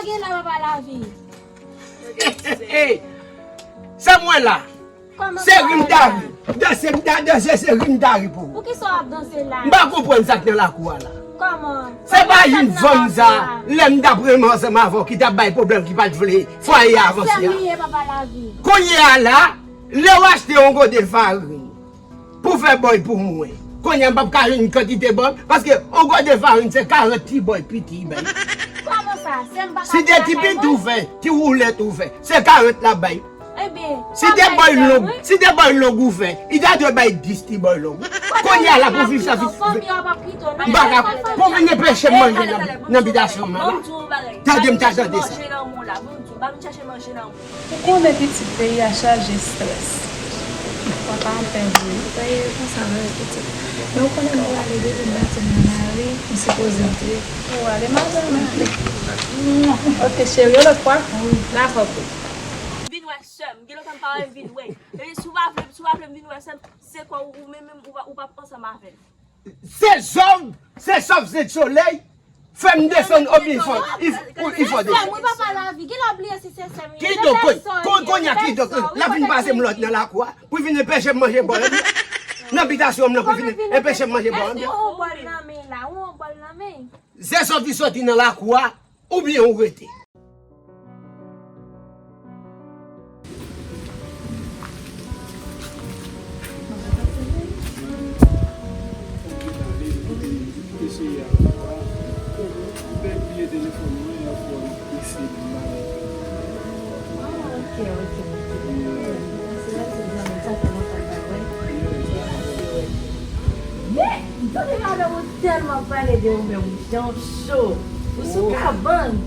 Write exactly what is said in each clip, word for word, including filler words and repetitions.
Gen la papa lavi. Hey, sa mwen la. Kòman se sa rim la? Dari. Danse m ta danse, se rim dari pou ou. Poukisa w ap danse la? M pa konprann sa k nan lakou a la. Kòman? Se pa yon vann sa, lè m t ap renmen ansanm avè w ki t ap bay pwoblèm, ki pa t vle fwaye a avanse a. Sè m li ye, papa lavi. Kounye a la, lè w achte yon gode farin, pou fè bòy pou mwen. Kounye a m p ap ka jwenn kantite bòy, paske yon gode farin se karant ti bòy piti bay. Kòman sa? Sè m pa ka fè bagay mwen? Si de ti piti ou fè, ti woulèt ou fè, se karant l ap bay. Ebyen, si de bòy long, si de bòy long ou fè, li ta dwe bay dis ti bòy long. Kounye a la pou viv sa, m pa ka, pou vin anpeche m manje nan, nan bitasyon m nan la. Tande m ta tande sa. Ou konnen pitit peyi a chaje estrès. Papa an pè vre. Sa ye konsa vre pitit. Men ou konnen lè w ale depi maten nan lari, ou sipoze antre. Ou ale madanm, ale. Ok cheri, yon lòt fwa. Wi. Dakò pou. Vin wè sè m. Gen lontan m pa wè l vin wè. E si w pa vle, si w pa vle m vin wè sè m, se kò w, ou menm, menm, ou pa, ou p ap ansanm avè l. Se zòv, se sòv, se solèy. Fè m desann obi fò, i fò desann. Sè m wi papa lavi, gen lè w bliye si se sè m wi. Kidonk, kon, kounye a kidonk, l ap vin pase m lòt nan lakou a, pou vin enpeche m manje bòl. Nan bitasyon m nan, pou vin enpeche m manje bòl. Èske w yon bòl nan men la, w yon bòl nan men? Se sòti sòti nan lakou a, oubyen ou rete. Men, tande madanm ou tèlman pale de ou menm, jan w cho. Ou sou kabann.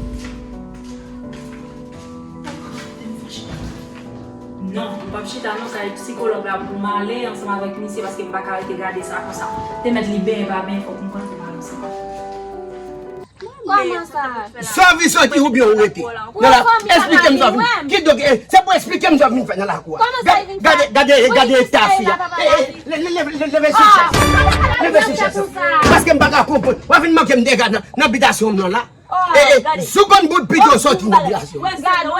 Non, m p ap chita non kay psikològ la pou m ale ansanm avèk misye, paske m pa ka rete gade sa konsa. Te mèt li benyen pa benyen, fòk m konn pou m ale ansanm avè l. Kòman sa? Sòvi sòti oubyen ou rete? Nan la, esplike m sòvi. Kidonk, eh, se pou esplike m sòvi vin fè nan lakou a. Gade, gade, gade eta fi a. Eh, eh, le- le- leve, leve, leve sou chèz. Leve sou chèz. Paske m pa ka konprann. W ap vin manke m dega nan, nan bitasyon m nan la. Eh, eh, sou konn bout pito sòti nan bitasyon. Wè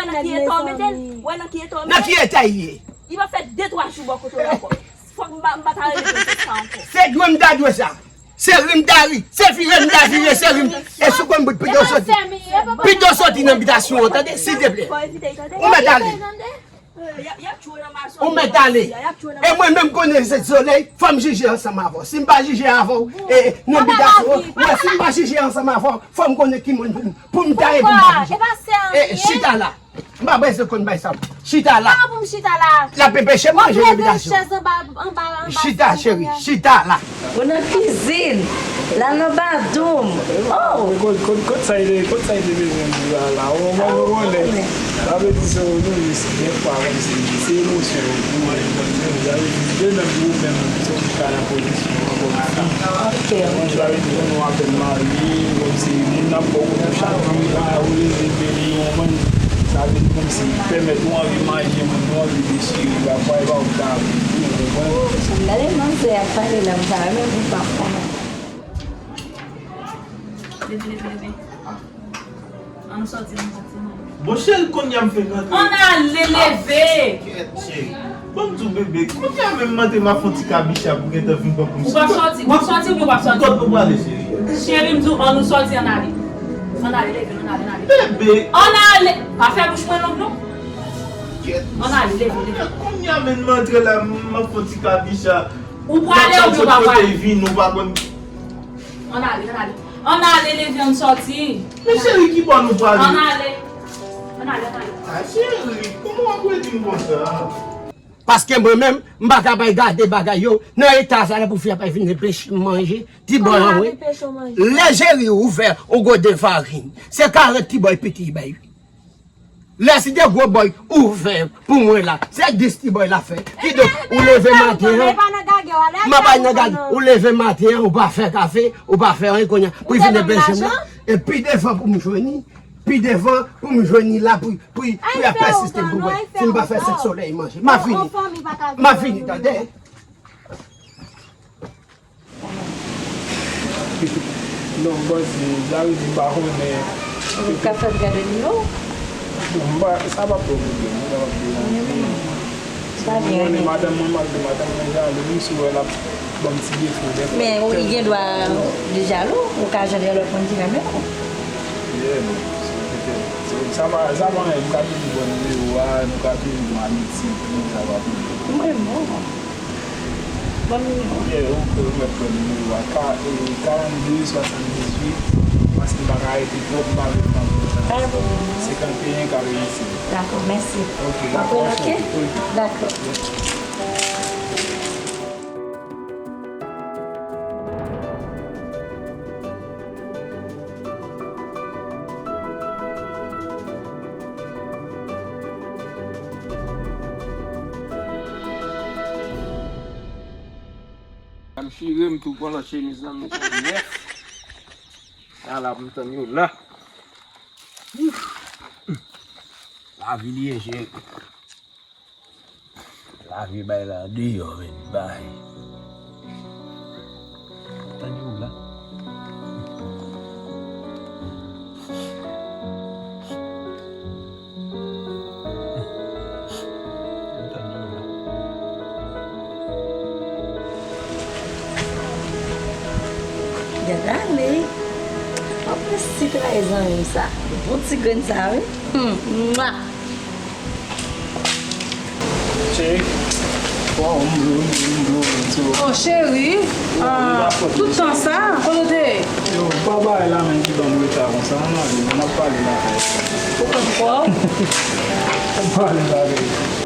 nan ki eta w mete l? Wè nan ki eta w mete l? Nan ki eta l ye? Li pa fè de twa jou bò kote w ankò. Fòk m pa, m pa ta rele pou sa ankò. Se dwe m ta dwe sa. Se ri m ta ri, se vire m ta vire, se ri m. E sou konn bout pito sòti. Pito sòti nan bitasyon an, tande, silteplè. Ou mèt ale. Ou mèt ale. E mwen menm konnen se solèy, fò m jije ansanm avè w. Si m pa jije avè w, e, nan bitasyon an, mwen si m pa jije ansanm avè w, fò m konnen ki moun pou m, pou m ta ye pou m pa jije. E, chita la. M pa bezwen konn bay sa. Chita la. Kòman pou m chita la? L ap enpeche m manje nan bitasyon. Chita, cheri, chita la. Ou nan kizin. La nan badonm. Oh! Kot, kot, kot sa y te, kot sa y te bezwen di la, la? Ou konprann, ou konnen. Sa vle di se ou nou jis gen fwa kòmsi se emosyon yo. Ou konprann, sa vle di de menm pou ou menm, se ou ki ka nan pozisyon an kòmsi. Ok. Ou konprann, sa vle di nou apèn marye, kòmsi moun nan ba w kou chak jou, ou leve beni, ou konprann. Sa vin kòmsi pèmèt ou anvi manje moun, ou anvi dechire, pafwa e pa ou ki ta anvi di, ou konprann? Gade manzè ap pale la, m ta renmen pou pafwa. Leve, leve, leve. Ann sòti, ann sòti, non. Bon, cheri, kounye a m fenk rantre. Ann ale, leve! Kèt, cheri. Ban m di w, bebe, kounye a menm m antre m ap fè yon ti kabicha pou gentan vin pran pou m. Ou p ap sòti, w ap sòti oubyen w p ap sòti? Kot nou prale, cheri? Cheri, m di w, ann nou sòti, ann ale. Ann ale, leve, ann ale, ann ale. Bebe! Ann ale! Pa fè bouch mwen long, non. Kèt. Ann ale, leve, leve. Kounye a menm m antre la, m ap fè yon ti kabicha. Ou prale oubyen w pa prale? Kote vin, ou pa konn. Ann ale, ann ale. Ann ale, leve, ann sòti. Men cheri, ki bò nou prale? Ann ale. Ann ale, ann ale. A, cheri, kòman w ap redi m konsa? Paske mwen menm, m pa ka bay gade bagay yo. Nan eta sa la pou fi a pa vin anpeche m manje. Ti bòy an, wi. Lè cheri ouvè yon gode farin, se karant ti bòy piti li bay, wi. Lè si de gwo bòy ouvè pou mwen la, se dis ti bòy la fè. Kidonk, ou leve maten an, m ap bay nan gade, ou leve maten an, ou pa fè kafe, ou pa fè anyen kounye a, pou vin anpeche m la. E pi devan pou m jwenn li, pi devan pou m jwenn li la, pou, pou, pou y ap pèsiste m pou wè si m pa fè sèt solèy manje. M ap vini, m ap vini, tande. Non, bòs, Darius m pa konnen. Ou ka fè m gade nimewo? Bon, m pa, sa p ap ba w pwoblèm, sa p ap ba w pwoblèm. Mwen konnen madanm mwen, m ap di madanm mwen jalou, wi, si w wè l ap ban m ti defo dèfwa. Men ou gen dwa de jalou, ou ka jwenn yon lòt moun ki renmen w. Yeah, men, se petèt, se, sa pa, sa pa anyen, m ka toujou ba w nimewo a, nou ka toujou ban amitye, sa pa pwoblèm. Mwen bon. Ban m nimewo. Yeah, ok, ou mèt pran nimewo a. Ka, e, karannde swasanndizuit, paske m pa ka rete twòp, m pa vle pran twòp tan. Pa gen pwoblèm. Senkanteyen katrevensis. Dakò, mèsi. Ok, dakò, ok. Dakò. M chire, m tou pran lòt chemiz lan, m met yon nèf. Ala pou m tann yo la. Ouf. Lavi li ye, cheri. Lavi bay la deyò, men bay. Tande w la. Tande w la. Gad ale. Anplis ti tray zanmi m sa. Bon ti grenn sa, wi. Hmm, mwa. Cheri, waw, m blo, m blo, m blo, m blo. Oh, cheri, ah, tout tan sa, kote w te ye? Yo, pa bay la menm ki ban m reta konsa, ann ale, ann ap pale lakay. Ou konn fò? Ann pale lakay.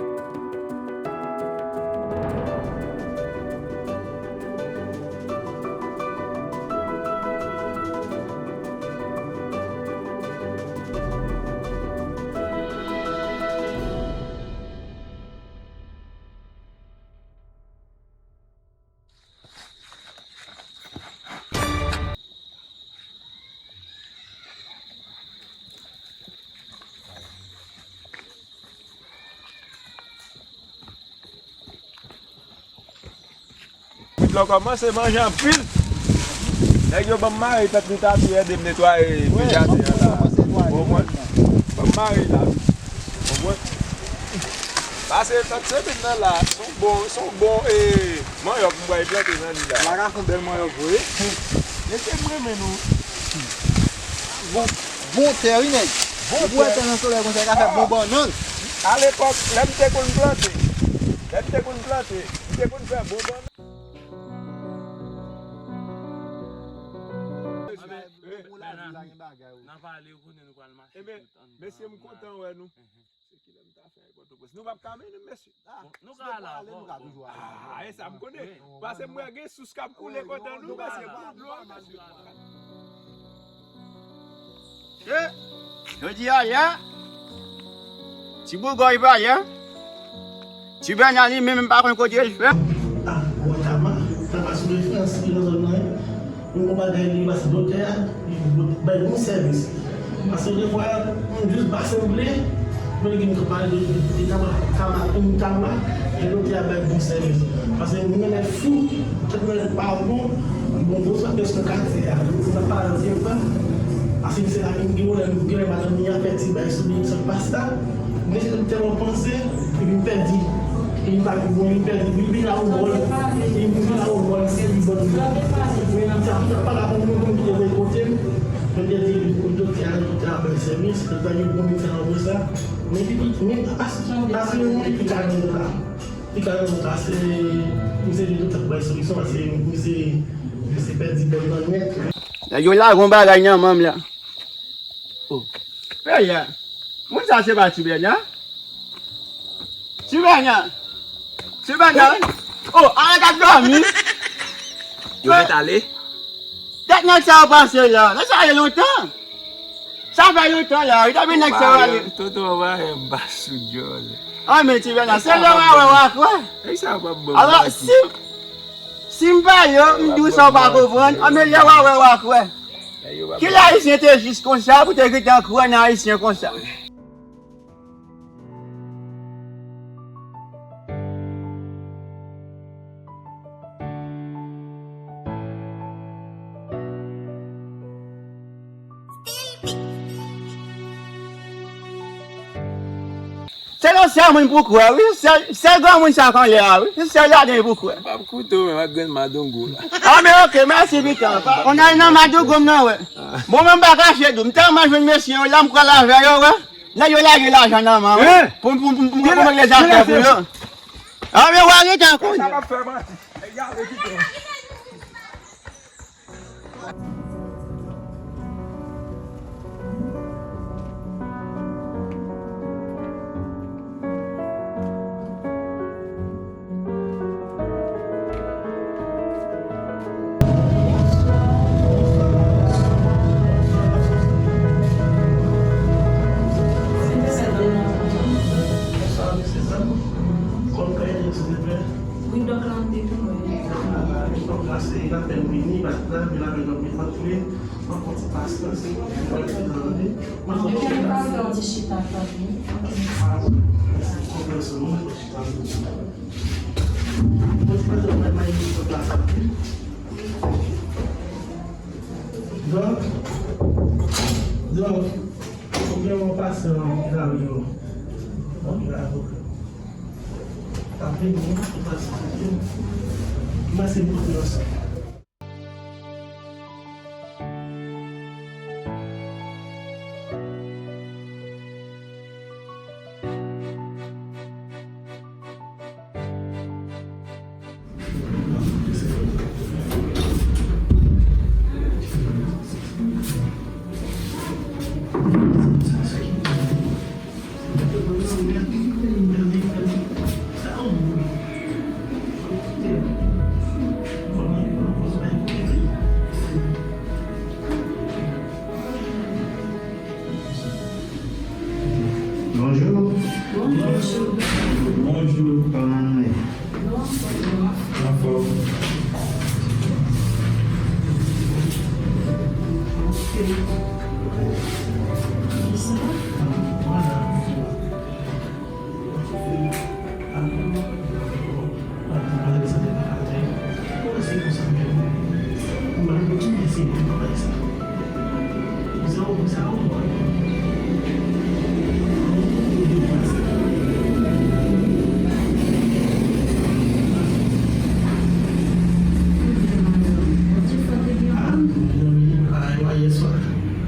Pit lan kòmanse manje anpil. Nèg yo ban m mare, tank li ta vin ede m netwaye vye jaden an la. Ou konprann? Ban m mare la. Ou konprann? Pase tank semèn nan la, se yon bon, se yon bon, e, manyòk m pral plante nan li la. La ka fè yon bèl manyòk vre. Mesye, m renmen nou. Bon, bon tè, wi, nèg. Bon tè. Ou wè tè nan solèy konsa, li ka fè bon bannann. Alepòk, lè m te konn plante, lè m te konn plante, m te konn fè bon bannann. Nan pale, ou konnen nou pral mache tout ann. Mesye, m kontan wè nou. Se kilè m ta fè Pòtoprens. Nou p ap ka mennen m, mesye. Ah, nou ka al avè w. Ah, e sa m konnen. Paske m wè gen sous k ap koule kote nou, mesye. Pou dlo, mesye. E, jodi a la, ti bougòy pa la. Ti Bèna li menm, m pa konn kote l fè. Ah, bon, Tama, Tama sou refrans ki nan zòn nan, wi. Yon bon bagay li pase dotè a, li bay bon sèvis. Paske defwa, moun jis pase m vle, men li gen pale de, de Tama, Tama, Tama, e dotè a bay bon sèvis. Paske moun nan nèt fou, tèt mwen pa bon, bon, bon, sa kesyon katye a, sa pa anyen pa. Paske se la, gen yon lè, gen lè madanm li a fè ti bay sou li, sa k pase la. Mwen se tèlman panse, epi m pèdi. Epi m pa gen bon, epi m pèdi. Epi m vin la ou mòl. Epi m vin la ou mòl, se li bon. Mwen sa, sa pa la pou mwen, mwen kite mwen kote m. Mwen te di, doktè a, doktè a bay sèvis, doktè a gen bon medsen nan sa. Men epi, men, as, as, mwen epi ka nan la. Li ka nan sa, se, misye di doktè a bay solisyon, se, misye, misye pèdi bon nan nèt. Nèg yo lage yon bagay nan manm la. Oh. Pè ya. Moun sa se pa Ti Bèna? Ti Bèna. Ti Bèna. Oh, arèt ap dòmi. Yo mèt ale. Kèk nèg sa yo pase la. Nèg sa yo lontan. Sa fè lontan la. Yo ta vin nèg sa yo ale. Tonton, w pa wè m pa sou djòl. Ah, men Ti Bèna, se lè w a wè w a kwè. Nèg sa yo p ap ban m mati. Alò, si, si m pa yo, m di w sa w pa konprann. Ah, men lè w a wè w a kwè. Kilè Ayisyen te jis konsa pou te gentan kwè nan Ayisyen konsa? Se nan sèl moun pou kwè, wi. Sèl, sèl granmoun sa k anlè a, wi. Se sèl ladan l pou kwè. M p ap koute w menm ak grenn madongo la. A, men oke, mèsi, Vitan. On al nan madongo m nan, wè. Bon, mwen m pa kache di w. M tèlman jwenn mesye yo la, m pral avè yo, wè. Nèg yo lage lajan nan men m, wi. Pou, pou, pou, pou, pou regle zafè pou yo. A, men w a rete ankò. Sa m ap fè, man. Gade, kite. Wi, dòk la, m te vin wè. Dòk la, se lapèn vini, bat la, men lapèn nan vin antre. Mwen pran ti pasyans, mwen pran ti tan, wi. Mwen pran ti pasyans. Mwen pral fè yon ti chita, tanpri. Mwen pran ti pasyans, mwen pran ti tan. Mwen pran ti pasyans, mwen pran ti tan. Dòk, dòk, ou gen yon pasyan ki la wi yo. Bon, bravo. Ap vini, wi, ap vini. Mwen se pou nou ansanm. Bonjou. Bonjou. Bonjou. Kòman nou ye? Nou anfòm. Anfòm. Kisa? Vwala.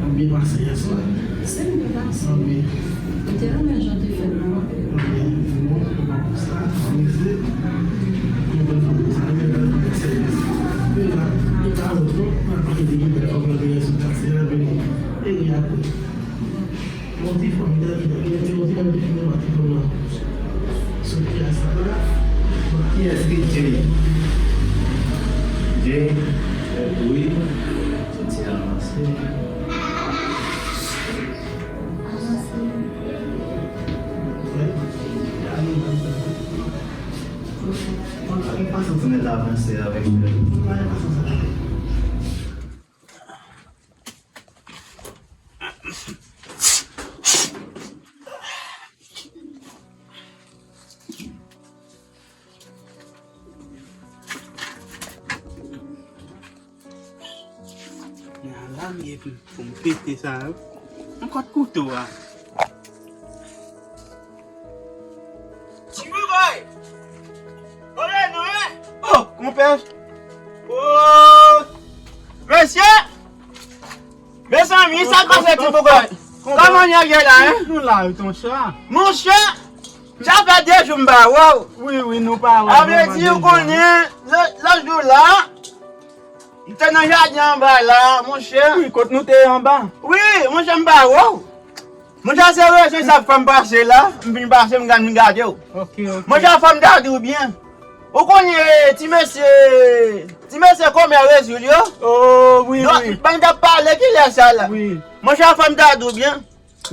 Mwen byen pase yè swa. Se m te pase. Mwen byen. Ou te renmen jan te fèt la? Mwen byen. Bon, bon, sa, ann ede. Mwen byen fè sa, mwen byen fè sèvis. E la, e la, ou, ou, mwen pa te gen bèl fòm nan byen sou taksi a, vini. E ri apre. Yon ti fanm, yon ti fanm, yon ti fanm, yon ti fanm. Sou kiyès la? Kiyès ki Jay? Jay? Wi. Soti avanse. Mwen pa santi nèg la avanse avèk mwen. Men ala m ye pou, pou m pete sa yo. M kot kouto a. Ti Bouboy! Ole nou ye? Oh, konpè! Oh! Mesye! Mezanmi, sa k pase, Ti Bouboy? Kòman nèg ye la, en? Nou la wi, ton cha. Monchè, sa fè de jou m pa wè w. Wi, wi, nou pa wè. A vle di, ou konnen, lòt, lòt jou la, m te nan jaden anba la, monchè. Wi, kot nou te anba? Wi, monchè, m pa wè w. Monchè, se rezon sa k fè m pase la. M vin pase, m vin gade w. Ok, ok. Monchè, fò m ta di w byen. Ou konnen ti mesye, ti mesye kòmè Rezil yo? Oh, wi, wi. Ban m t ap pale kilè sa la. Wi. Monchè, fò m ta di w byen.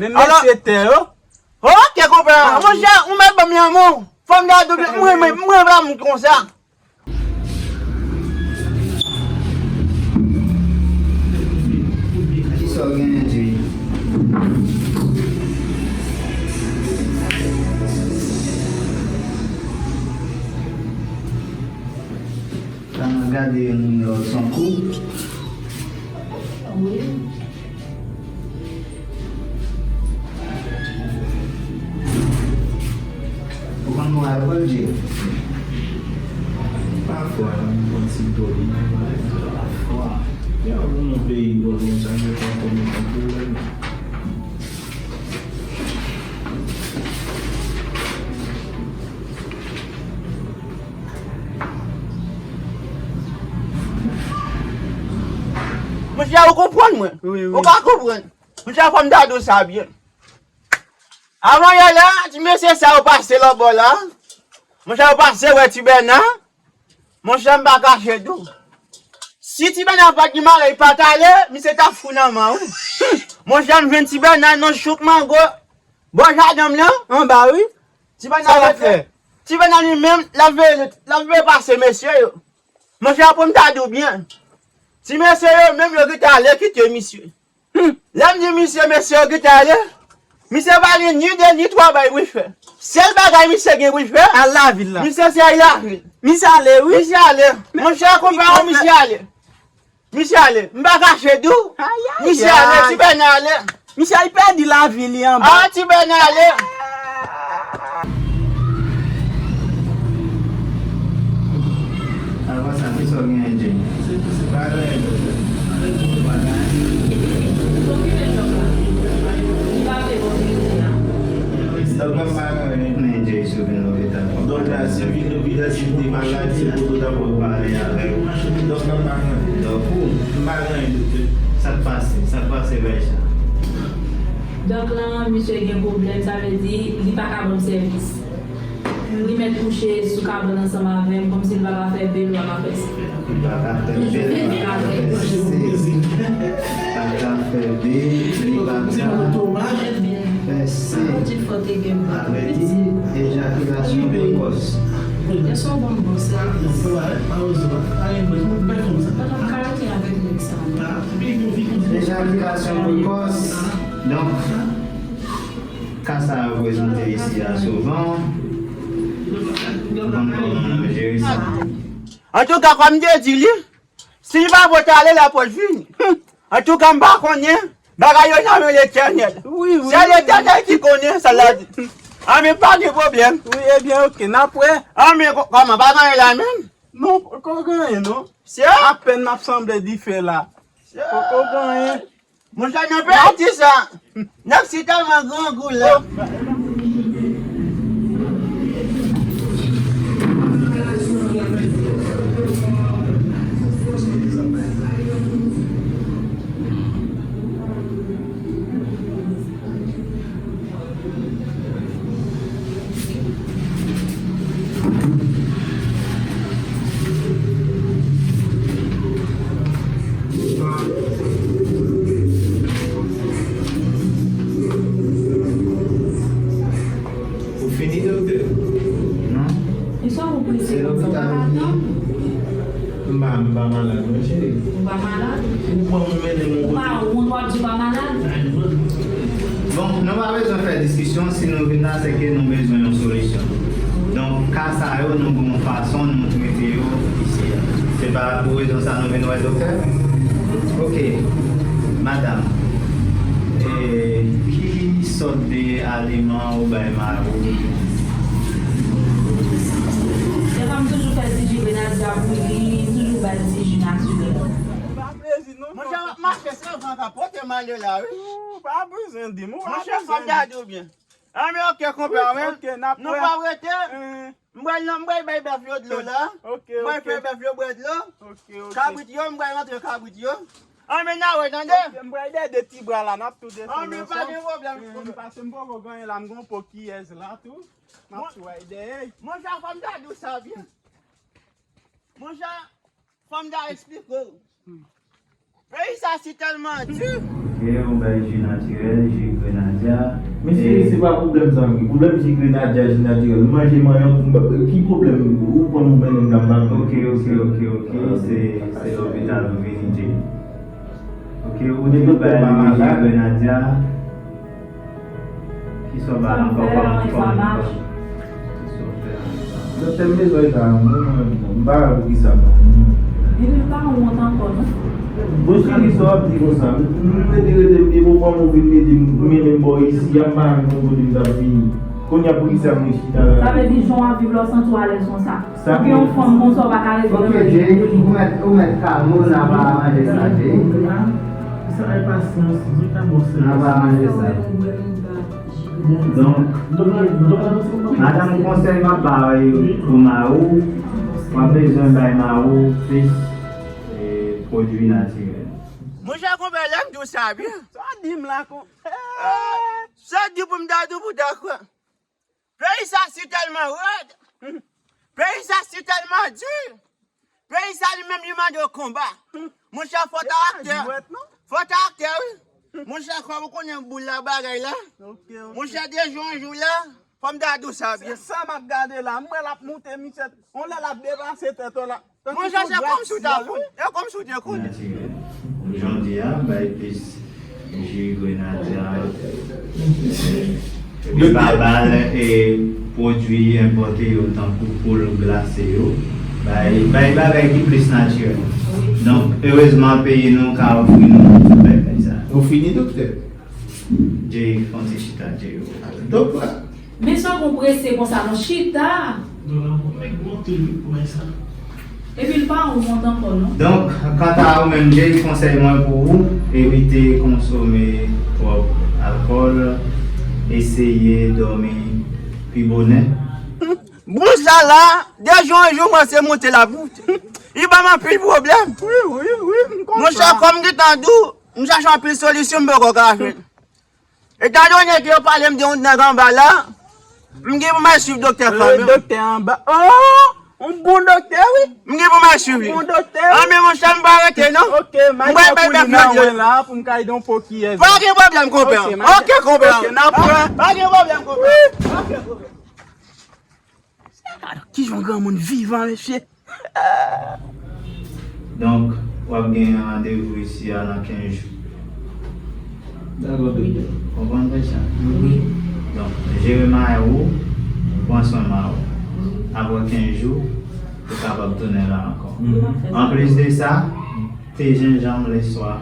Men mesye tè yo? Ok, konpè. Monchè, ou mèt ban m lanmou. Fò m ta di w byen. Mwen, mwen, mwen pa moun konsa. Kisa w genyen, Jay? Tan nan gade yon nimewo son kou. Wi. Yo, nou nan peyi dwòl konsa, yo pa konn pwoblèm. Monchè, ou konprann mwen? Wi, wi. Ou ka konprann. Monchè, fò m ta di w sa byen. Avan yè la, ti mesye sa yo pase lòtbò la. Monchè, yo pase wè Ti Bèna. Monchè, m pa kache di w. Si Ti Bèna pa t gen malè, li pa t ale, misye t ap fou nan man, wi. Monchè, m jwenn Ti Bèna nan chouk mango. Bò jaden m nan, anba, wi. Ti Bèna Sa l ap fè? Ti Bèna li menm, l ap veye, l ap veye pase mesye yo. Monchè, pou m ta di w byen. Ti mesye yo menm, yo gentan ale kite misye. Hmm. Lè m di misye, mesye yo gentan ale, misye pa gen ni de ni twa bagay pou l fè. Sèl bagay misye gen pou l fè, al lavil la. Misye se al lavil. Misye ale, wi. Misye ale. Monchè, konpa, misye ale. Misye ale. M pa kache di w. Ay, ay, misye ale, ay. Ti Bèna ale. Misye al pèdi lavi li anba. Ah, Ti Bèna ale. Avan sa, kisa w genyen, Jay? Pa genyen, doktè. Doktè, m pa genyen. Men Jay sou vin lopital. Donk la, si w vin lopital, si w te malad, se pou doktè pou pale avè w. Doktè, m pa genyen. Donk, m pa genyen, doktè. Sa k pase? Sa k pase, Baisha? Dòk lan, misye gen pwoblèm, sa vle di, li pa ka ban m sèvis. Li mèt kouche sou kabann ansanm avè m, kòmsi li pa ka fè B, li pa ka fè C. Li pa ka fè B, li pa ka fè C. Pa ka fè B, li pa ka fè C. Sa vle di, ejakilasyon prekòs. Yo son bon bon sa. Pandan m ka rete avèk nèg sa. Ejakilasyon prekòs. Donk, ka sa yo prezante isi a souvan. Ou konn kòman nou jere sa. Antouka, kòm m te di li, si li pa pote ale, l ap pote vini. Antouka, m pa konnen, bagay yo nan men Letènèl. Wi, wi. Se Letènèl ki konnen sa l ap di. Anben, pa gen pwoblèm. Wi, ebyen, oke, n ap wè. Anben, kò-, kòman, pa gen anyen la menm? Non, poko gen anyen, non. Se apèn m ap sanble dife la. Poko gen anyen. Monchè, nan pati sa, nèg si tèlman grangou la. Ou fini, doktè? Non. E sa ou prese konsa, papa? M pa, m pa malad, non, cheri. Ou pa malad? Ou pran m, ou mennen m yon kote. Ou pa wont w ap di w pa malad? Bon, nou pa bezwen fè diskisyon, si nou vin la, se ke nou bezwen yon solisyon. Donk, ka sa yo, nou gen yon fason nou trete yo isi a. Se pa pou rezon sa nou vin wè doktè? Ok, madanm, e, ki sòt de aliman ou bay mari w? Devan m toujou fè ti ji grenadya pou li, m toujou ba l ti ji natirèl. Monchè, m ap mache san van ka pote m ale la, wi. Ou pa bezwen di m, ou pa bezwen di m. Monchè, fò m gade w byen. Anben, ok, konpè, wi. Ok, n ap wè. Nou pa rete. M pral nan, m pral bay bèf yo dlo la. Ok, ok. M pral fè bèf yo bwè dlo. Ok, ok. Kabrit yo, m pral rantre kabrit yo. Anben, n a wè, tande. Ok, m pral dèyè de ti bra la, n ap tou desann ansanm. Anben, pa gen pwoblèm. Pase m poko gen anyen la, m gen yon po kiyès la tou. M ap tou al dèyè. Monchè, fò m ta di w sa byen. Monchè, fò m ta eksplike w. Peyi sa si tèlman di. Ok, yon bèl ji natirèl, ji grenadya. Men cheri, se pa pwoblèm sa m gen. Pwoblèm ji grenadya, ji natirèl. M manje manyen, m ba, ki pwoblèm ou konn ou mennen m nan m pa konn. Ok, ok, ok, ok. Se, se lopital ou vini, Jay. Ok, ou di nou bay li ji grenadya. Kisa w ba nou kòm, kòm, kòm? Doktè, m bezwen sa, mwen, mwen, mwen, m pa wè poukisa non. Epi m pa wont ankò non. Bon, cheri, sa w ap di konsa? M, m rete, rete, m gen bon kòm ou vin mete m, mennen m bò isi a, m pa menm konn kote m t ap vini. Kounye a pou ki sa m chita la? Sa vle di jan w ap viv la w santi w alèz konsa. Ou gen yon fanm konsa w pa ka rete nan kay. Ok, Jay, ou mèt, ou mèt kalme w, n a pa manje sa, Jay. Sa e pasyans, di pa bon sè. N a pa manje sa. Donk, madanm, konsèy m ap ba w pou mari w, w ap bezwen bay mari w plis, e, pwodui natirèl. Monchè, konpè, lè m di w sa byen. Sa di m la, kon. Sa di pou m ta di w pou ta kwè. Peyi sa si tèlman rèd. Peyi sa si tèlman di. Peyi sa li menm li mande w konba. Monchè, fò ta aktè. Fò ta aktè, wi. Monchè, kòm ou konnen boul la bagay la. Monchè, de jou an jou la, fò m ta di w sa byen. Se sa m ap gade la. M wè l ap moute, misye. On lè l ap depase tèt ou la. Monchè, se kòmsi w ta konn. E kòmsi w te konn. Natirèl. Jodi a, bay plis ji grenadya. Epi pa ba l, e, pwodui enpòte yo, tankou poul glase yo. Bay, bay bagay ki plis natirèl. Donk, erezman, peyi nou ka ofri nou tout bagay sa. Ou fini, doktè? Jay, fè yon ti chita, Jay. Doktè. Men sa w konn prese konsa non, chita. Dola bon, men gwo anpil wi pou wè sa. Epi l pa wont ankò non. Donk, kanta ou menm, Jay, konsèy mwen pou ou, evite konsome twòp alkòl, eseye dòmi pi bonè. Boul sa la, de jou an jou, mwen se monte l ap moute. Li ban m anpil pwoblèm. Wi, wi, wi, m konn sa. Monchè, kòm m gentan di w, m chache anpil solisyon, m poko ka jwenn. Etandone ke yo pale m de yon nèg anba la, m gen pou m al swiv doktè kanmenm. Doktè anba. Oh! Yon bon doktè, wi. M gen pou m al swiv li. Bon doktè. An, men monchè, m pa rete, non. Ok, m al fè koulina mwen la pou m ka ede yon pokiyè. Pa gen pwoblèm, konpè. Ok, konpè. Ok, n ap wè. Pa gen pwoblèm, konpè. Ok, konpè. Kijan yon granmoun vivan, mesye? Donk, w ap gen randevou isi a nan kenz jou. Dakò, doktè. Konprann, Christian? Wi. Donk, jere mari w, pran swen mari w. Apre kenz jou, ou kapab tounen la ankò. Anplis de sa, te jenjanm leswa.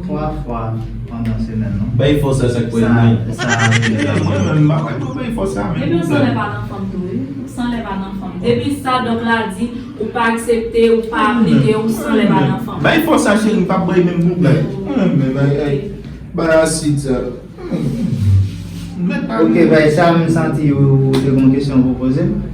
Twa fwa pandan semèn nan. Bay fòs a sa k pral vini. Sa, sa, mwen menm, m pa kwè pou bay fòs a, men. Epi w san lè pa nan fanm tou, wi. Ou san lè pa nan fanm. Depi sa dòk la di, ou pa aksepte, ou pa aplike, ou san lè pa nan fanm. Bay fòs a, cheri, m p ap bay menm pou bay. Mwen menm, bay, bay, bay asid sa. Ok, bay sa, m santi ou te gen yon kesyon pou poze m.